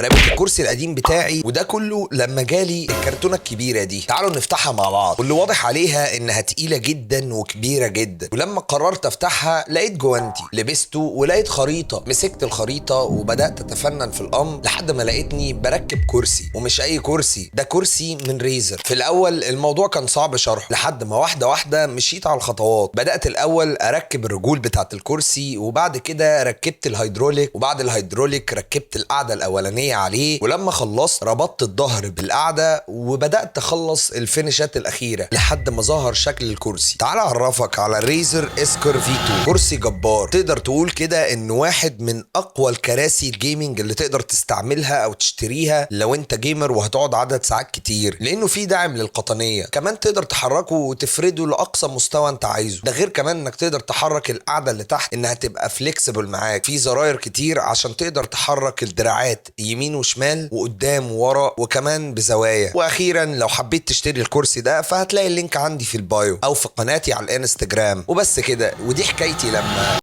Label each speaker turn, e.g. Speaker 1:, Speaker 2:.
Speaker 1: رميت الكرسي القديم بتاعي، وده كله لما جالي الكرتونه الكبيرة دي. تعالوا نفتحها مع بعض، واللي واضح عليها انها تقيلة جدا وكبيره جدا. ولما قررت افتحها لقيت جوانتي لبسته، ولقيت خريطه، مسكت الخريطة وبدات اتفنن في الامر لحد ما لقيتني بركب كرسي، ومش اي كرسي، ده كرسي من Razer. في الاول الموضوع كان صعب شرحه، لحد ما واحدة واحدة مشيت على الخطوات. بدات الاول اركب الرجول بتاعت الكرسي، وبعد كده ركبت الهيدروليك، وبعد الهيدروليك ركبت القعدة الاولانية عليه، ولما خلصت ربطت الظهر بالقعده وبدات اخلص الفينشات الاخيرة لحد ما ظهر شكل الكرسي. تعال اعرفك على ال Razer Iskur V2، كرسي جبار، تقدر تقول كده انه واحد من اقوى الكراسي ال gaming اللي تقدر تستعملها او تشتريها لو انت gamer وهتقعد عدد ساعات كتير، لانه في دعم للقطنيه. كمان تقدر تحركه وتفرده لاقصى مستوى انت عايزه. ده غير كمان انك تقدر تحرك القعدة اللي تحت انها تبقى flexible معاك، في زراير كتير عشان تقدر تحرك الدراعات يمين وشمال وقدام وورا وكمان بزوايا. واخيرا لو حبيت تشتري الكرسي ده فهتلاقي ال link عندي في ال bio او في قناتي على الانستجرام. وبس كده، ودي حكايتي لما